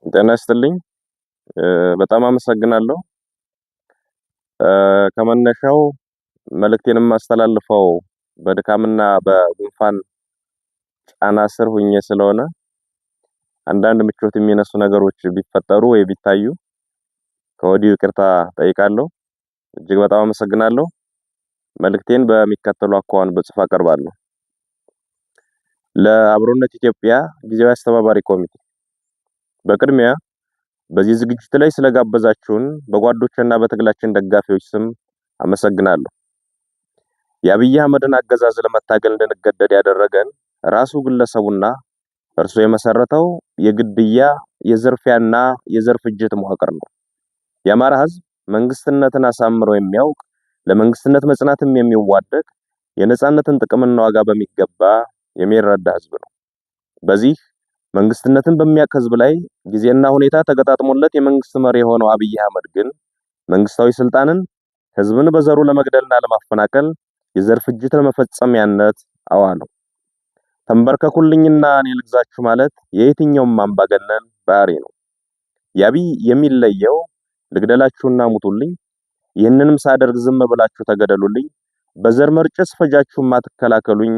ጤና ይስጥልኝ። በጣም አመሰግናለሁ። ከመነሻው መልእክቴን የማስተላልፈው በድካምና በጉንፋን ጫና ስር ሁኜ ስለሆነ አንዳንድ ምቾት የሚነሱ ነገሮች ቢፈጠሩ ወይ ቢታዩ ከወዲሁ ይቅርታ ጠይቃለሁ። እጅግ በጣም አመሰግናለሁ። መልእክቴን በሚከተሉ አኳኋን በጽሁፍ አቀርባለሁ። ለአብሮነት ኢትዮጵያ ጊዜያዊ አስተባባሪ ኮሚቴ፣ በቅድሚያ በዚህ ዝግጅት ላይ ስለጋበዛችሁን በጓዶችና በትግላችን ደጋፊዎች ስም አመሰግናለሁ። የአብይ አህመድን አገዛዝ ለመታገል እንድንገደድ ያደረገን ራሱ ግለሰቡና እርሱ የመሰረተው የግድያ፣ የዝርፊያና የዘር ፍጅት መዋቅር ነው። የአማራ ሕዝብ መንግስትነትን አሳምሮ የሚያውቅ፣ ለመንግስትነት መጽናትም የሚዋደቅ፣ የነጻነትን ጥቅምና ዋጋ በሚገባ የሚረዳ ሕዝብ ነው። በዚህ መንግስትነትን በሚያውቅ ሕዝብ ላይ ጊዜና ሁኔታ ተገጣጥሞለት የመንግስት መሪ የሆነው አብይ አህመድ ግን መንግስታዊ ስልጣንን ህዝብን በዘሩ ለመግደልና ለማፈናቀል፣ የዘር ፍጅት ለመፈጸሚያነት አዋለው። ተንበርከኩልኝና እኔ ልግዛችሁ ማለት የየትኛውም አምባገነን ባህሪ ነው። የአብይ የሚለየው ልግደላችሁና ሙቱልኝ፣ ይህንንም ሳደርግ ዝም ብላችሁ ተገደሉልኝ፣ በዘር መርጬ ስፈጃችሁ አትከላከሉኝ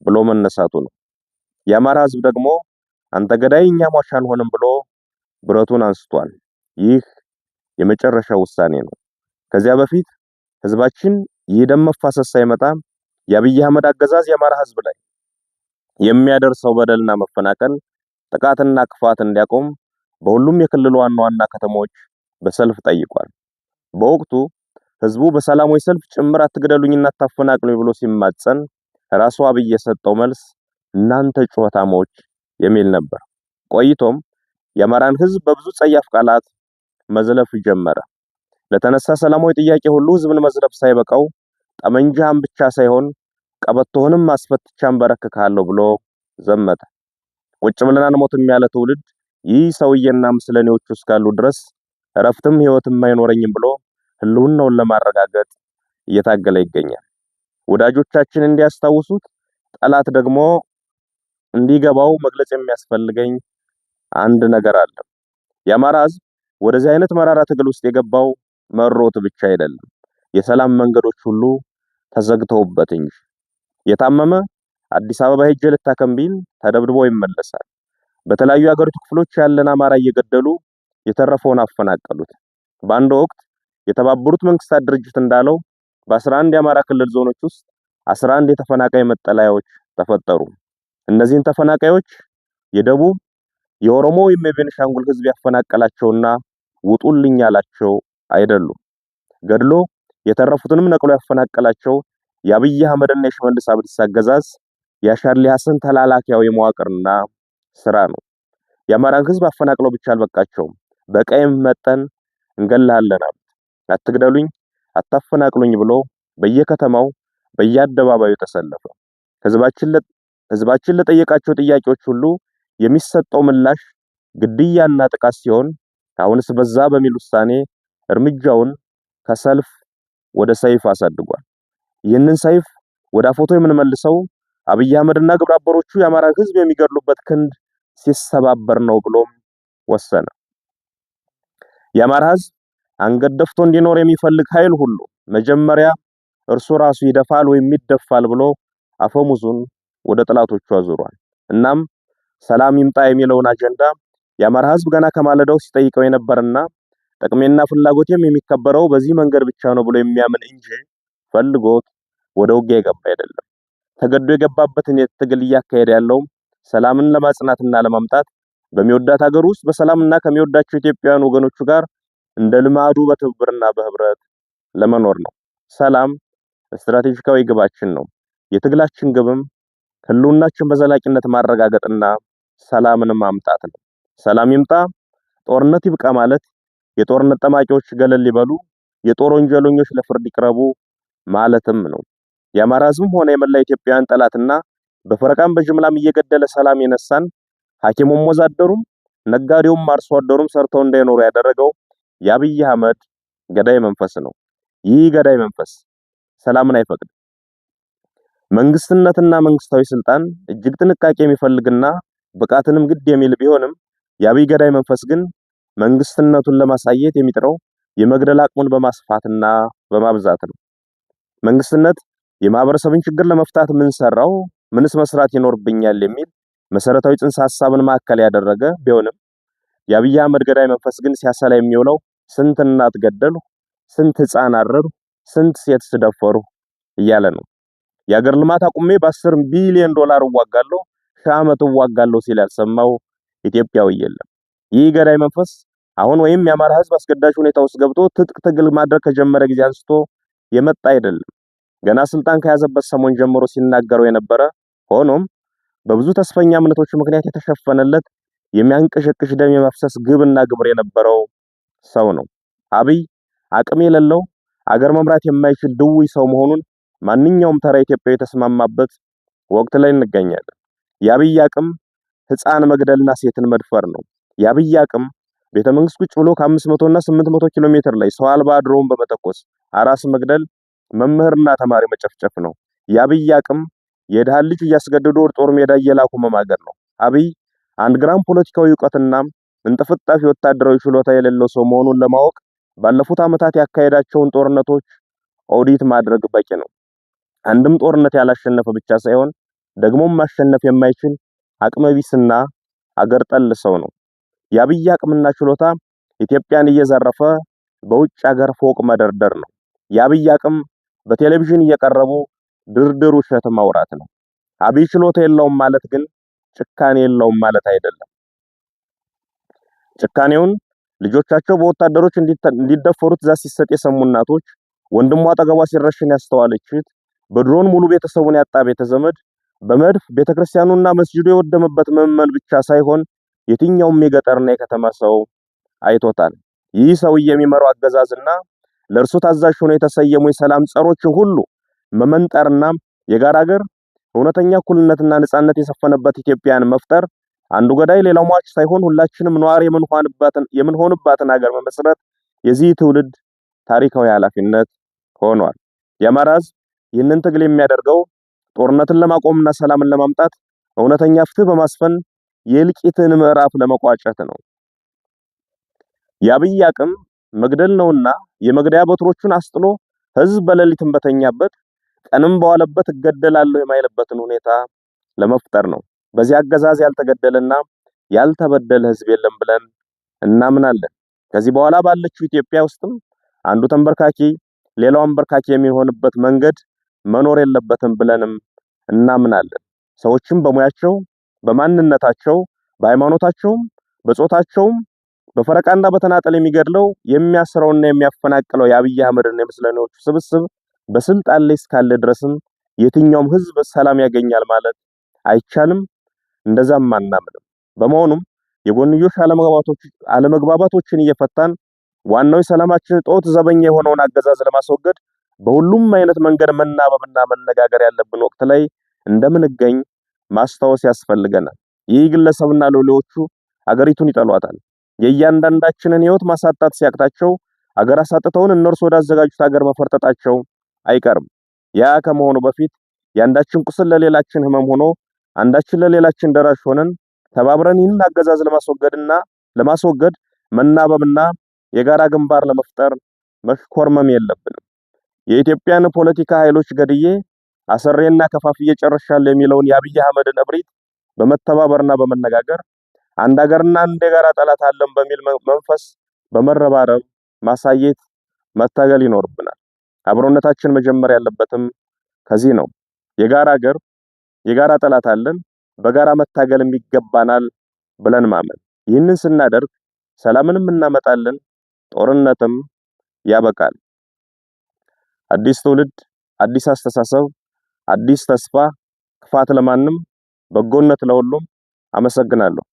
ብሎ መነሳቱ ነው። የአማራ ህዝብ ደግሞ አንተ ገዳይ እኛ ሟች አንሆንም ብሎ ብረቱን አንስቷል። ይህ የመጨረሻው ውሳኔ ነው። ከዚያ በፊት ህዝባችን ይህ ደም መፋሰስ ሳይመጣ የአብይ አህመድ አገዛዝ የአማራ ህዝብ ላይ የሚያደርሰው በደልና መፈናቀል፣ ጥቃትና ክፋት እንዲያቆም በሁሉም የክልሉ ዋና ዋና ከተሞች በሰልፍ ጠይቋል። በወቅቱ ህዝቡ በሰላማዊ ሰልፍ ጭምር አትግደሉኝና አታፈናቅሉኝ ብሎ ሲማጸን ራሱ አብይ የሰጠው መልስ እናንተ ጩኸታሞች የሚል ነበር። ቆይቶም የአማራን ህዝብ በብዙ ጸያፍ ቃላት መዝለፍ ጀመረ። ለተነሳ ሰላማዊ ጥያቄ ሁሉ ህዝብን መዝለፍ ሳይበቃው ጠመንጃህን ብቻ ሳይሆን ቀበቶህንም አስፈትቼ አንበረክክሃለሁ ብሎ ዘመተ። ቁጭ ብለን አንሞትም ያለ ትውልድ ይህ ሰውዬና ምስለኔዎቹ እስካሉ ድረስ እረፍትም ህይወትም አይኖረኝም ብሎ ህልውናውን ለማረጋገጥ እየታገለ ይገኛል። ወዳጆቻችን እንዲያስታውሱት፣ ጠላት ደግሞ እንዲገባው መግለጽ የሚያስፈልገኝ አንድ ነገር አለ። የአማራ ህዝብ ወደዚህ አይነት መራራ ትግል ውስጥ የገባው መሮት ብቻ አይደለም፣ የሰላም መንገዶች ሁሉ ተዘግተውበት እንጂ። የታመመ አዲስ አበባ ሄጄ ልታከም ቢል ተደብድቦ ይመለሳል። በተለያዩ የአገሪቱ ክፍሎች ያለን አማራ እየገደሉ የተረፈውን አፈናቀሉት። በአንድ ወቅት የተባበሩት መንግስታት ድርጅት እንዳለው በ11 የአማራ ክልል ዞኖች ውስጥ 11 የተፈናቃይ መጠለያዎች ተፈጠሩ። እነዚህን ተፈናቃዮች የደቡብ፣ የኦሮሞ ወይም የቤንሻንጉል ህዝብ ያፈናቀላቸውና ውጡልኝ ያላቸው አይደሉም። ገድሎ የተረፉትንም ነቅሎ ያፈናቀላቸው የአብይ አህመድና የሽመልስ አብዲሳ አገዛዝ የአሻድሊ ሐሰን ተላላኪያዊ መዋቅርና ስራ ነው። የአማራን ህዝብ አፈናቅለው ብቻ አልበቃቸውም። በቀይም መጠን እንገልሃለን አሉት። አትግደሉኝ፣ አታፈናቅሉኝ ብሎ በየከተማው በየአደባባዩ ተሰለፈ። ህዝባችን ለጠየቃቸው ጥያቄዎች ሁሉ የሚሰጠው ምላሽ ግድያና ጥቃት ሲሆን አሁንስ በዛ በሚል ውሳኔ እርምጃውን ከሰልፍ ወደ ሰይፍ አሳድጓል። ይህንን ሰይፍ ወደ አፎቶ የምንመልሰው አብይ አህመድና ግብረአበሮቹ የአማራን ህዝብ የሚገድሉበት ክንድ ሲሰባበር ነው ብሎም ወሰነ። የአማራ ህዝብ አንገት ደፍቶ እንዲኖር የሚፈልግ ኃይል ሁሉ መጀመሪያ እርሱ ራሱ ይደፋል ወይም ይደፋል ብሎ አፈሙዙን ወደ ጠላቶቹ አዙሯል። እናም ሰላም ይምጣ የሚለውን አጀንዳ የአማራ ህዝብ ገና ከማለዳው ሲጠይቀው የነበረና ጥቅሜና ፍላጎቴም የሚከበረው በዚህ መንገድ ብቻ ነው ብሎ የሚያምን እንጂ ፈልጎት ወደ ውጊያ የገባ አይደለም። ተገዶ የገባበትን የትግል እያካሄደ ያለው ሰላምን ለማጽናትና ለማምጣት፣ በሚወዳት ሀገር ውስጥ በሰላምና ከሚወዳቸው ኢትዮጵያውያን ወገኖቹ ጋር እንደ ልማዱ በትብብርና በህብረት ለመኖር ነው። ሰላም ስትራቴጂካዊ ግባችን ነው። የትግላችን ግብም ህልውናችን በዘላቂነት ማረጋገጥና ሰላምን ማምጣት ነው። ሰላም ይምጣ፣ ጦርነት ይብቃ ማለት የጦርነት ጠማቂዎች ገለል ይበሉ፣ የጦር ወንጀለኞች ለፍርድ ይቅረቡ ማለትም ነው። የአማራ ህዝብም ሆነ የመላ ኢትዮጵያውያን ጠላትና በፈረቃም በጅምላም እየገደለ ሰላም የነሳን፣ ሐኪሙም ወዛደሩም ነጋዴውም አርሶ አደሩም ሰርተው እንዳይኖሩ ያደረገው የአብይ አህመድ ገዳይ መንፈስ ነው። ይህ ገዳይ መንፈስ ሰላምን አይፈቅድም። መንግስትነትና መንግስታዊ ስልጣን እጅግ ጥንቃቄ የሚፈልግና ብቃትንም ግድ የሚል ቢሆንም የአብይ ገዳይ መንፈስ ግን መንግስትነቱን ለማሳየት የሚጥረው የመግደል አቅሙን በማስፋትና በማብዛት ነው። መንግስትነት የማህበረሰብን ችግር ለመፍታት ምን ሰራው፣ ምንስ መስራት ይኖርብኛል የሚል መሰረታዊ ጽንሰ ሐሳብን ማዕከል ያደረገ ቢሆንም የአብይ አህመድ ገዳይ መንፈስ ግን ሲያሰላ የሚውለው ስንት እናት ገደሉ፣ ስንት ህፃን አረዱ፣ ስንት ሴት ስደፈሩ እያለ ነው። የአገር ልማት አቁሜ በ10 ቢሊዮን ዶላር እዋጋለሁ፣ ሺህ ዓመት እዋጋለሁ ሲል ያልሰማው ኢትዮጵያዊ የለም። ይህ ገዳይ መንፈስ አሁን ወይም የአማራ ህዝብ አስገዳጅ ሁኔታ ውስጥ ገብቶ ትጥቅ ትግል ማድረግ ከጀመረ ጊዜ አንስቶ የመጣ አይደለም። ገና ስልጣን ከያዘበት ሰሞን ጀምሮ ሲናገረው የነበረ፣ ሆኖም በብዙ ተስፈኛ እምነቶች ምክንያት የተሸፈነለት የሚያንቀሸቅሽ ደም የማፍሰስ ግብና ግብር የነበረው ሰው ነው። አብይ አቅም የሌለው፣ አገር መምራት የማይችል ድውይ ሰው መሆኑን ማንኛውም ተራ ኢትዮጵያዊ የተስማማበት ወቅት ላይ እንገኛለን። የአብይ አቅም ህፃን መግደልና ሴትን መድፈር ነው። የአብይ አቅም ቤተ መንግስት ቁጭ ብሎ ከ500 እና 800 ኪሎ ሜትር ላይ ሰው አልባ ድሮን በመተኮስ አራስ መግደል፣ መምህርና ተማሪ መጨፍጨፍ ነው። የአብይ አቅም የድሃ ልጅ እያስገደዱ ወደ ጦር ሜዳ እየላኩ መማገር ነው። አብይ አንድ ግራም ፖለቲካዊ እውቀትና እንጥፍጣፊ ወታደራዊ ችሎታ የሌለው ሰው መሆኑን ለማወቅ ባለፉት ዓመታት ያካሄዳቸውን ጦርነቶች ኦዲት ማድረግ በቂ ነው። አንድም ጦርነት ያላሸነፈ ብቻ ሳይሆን ደግሞም ማሸነፍ የማይችል አቅመቢስና አገር ጠል ሰው ነው። የአብይ አቅምና ችሎታ ኢትዮጵያን እየዘረፈ በውጭ ሀገር ፎቅ መደርደር ነው። የአብይ አቅም በቴሌቪዥን እየቀረቡ ድርድር ውሸት ማውራት ነው። አብይ ችሎታ የለውም ማለት ግን ጭካኔ የለውም ማለት አይደለም። ጭካኔውን ልጆቻቸው በወታደሮች እንዲደፈሩ ትዕዛዝ ሲሰጥ የሰሙ እናቶች፣ ወንድሟ አጠገቧ ሲረሸን ያስተዋለች እህት፣ በድሮን ሙሉ ቤተሰቡን ያጣ ቤተዘመድ፣ በመድፍ ቤተክርስቲያኑና መስጂዱ የወደመበት ምዕመን ብቻ ሳይሆን የትኛውም የገጠርና የከተማ ሰው አይቶታል። ይህ ሰውዬ የሚመራው አገዛዝና ለእርሱ ታዛዥ ሆነው የተሰየሙ የሰላም ጸሮችን ሁሉ መመንጠርና የጋራ ሀገር፣ እውነተኛ እኩልነትና ነጻነት የሰፈነበት ኢትዮጵያን መፍጠር፣ አንዱ ገዳይ ሌላው ሟች ሳይሆን ሁላችንም ነዋሪ የምንሆንባትን ሀገር መመስረት የዚህ ትውልድ ታሪካዊ ኃላፊነት ሆኗል። የአማራ ሕዝብ ይህንን ትግል የሚያደርገው ጦርነትን ለማቆምና ሰላምን ለማምጣት፣ እውነተኛ ፍትህ በማስፈን የእልቂትን ምዕራፍ ለመቋጨት ነው። የአብይ አቅም መግደል ነውና የመግደያ በትሮቹን አስጥሎ ህዝብ በሌሊትም በተኛበት ቀንም በዋለበት እገደላለሁ የማይልበትን ሁኔታ ለመፍጠር ነው። በዚህ አገዛዝ ያልተገደለና ያልተበደለ ህዝብ የለም ብለን እናምናለን። ከዚህ በኋላ ባለችው ኢትዮጵያ ውስጥም አንዱ ተንበርካኪ ሌላው አንበርካኪ የሚሆንበት መንገድ መኖር የለበትም ብለንም እናምናለን። ሰዎችም በሙያቸው፣ በማንነታቸው፣ በሃይማኖታቸውም፣ በጾታቸውም በፈረቃና በተናጠል የሚገድለው፣ የሚያስረውና የሚያፈናቅለው የአብይ አህመድና የምስለኔዎቹ ስብስብ በስልጣን ላይ እስካለ ድረስም የትኛውም ህዝብ ሰላም ያገኛል ማለት አይቻልም። እንደዛም አናምንም። በመሆኑም የጎንዮሽ አለመግባባቶችን እየፈታን ዋናው የሰላማችን እጦት ዘበኛ የሆነውን አገዛዝ ለማስወገድ በሁሉም አይነት መንገድ መናበብና መነጋገር ያለብን ወቅት ላይ እንደምንገኝ ማስታወስ ያስፈልገናል። ይህ ግለሰብና ሎሌዎቹ አገሪቱን ይጠሏታል። የእያንዳንዳችንን ህይወት ማሳጣት ሲያቅታቸው አገር አሳጥተውን እነርሱ ወዳዘጋጁት አገር መፈርጠጣቸው አይቀርም። ያ ከመሆኑ በፊት የአንዳችን ቁስል ለሌላችን ህመም ሆኖ፣ አንዳችን ለሌላችን ደራሽ ሆነን ተባብረን ይህንን አገዛዝ ለማስወገድ መናበብና የጋራ ግንባር ለመፍጠር መሽኮርመም የለብንም። የኢትዮጵያን ፖለቲካ ኃይሎች ገድዬ፣ አሰሬና ከፋፍዬ ጨርሻለሁ የሚለውን የአብይ አህመድን እብሪት በመተባበርና በመነጋገር፣ አንድ ሀገርና አንድ የጋራ ጠላት አለን በሚል መንፈስ በመረባረብ ማሳየት፣ መታገል ይኖርብናል። አብሮነታችን መጀመር ያለበትም ከዚህ ነው። የጋራ ሀገር፣ የጋራ ጠላት አለን፣ በጋራ መታገልም ይገባናል ብለን ማመን። ይህንን ስናደርግ ሰላምንም እናመጣለን፣ ጦርነትም ያበቃል። አዲስ ትውልድ፣ አዲስ አስተሳሰብ፣ አዲስ ተስፋ። ክፋት ለማንም፣ በጎነት ለሁሉም። አመሰግናለሁ።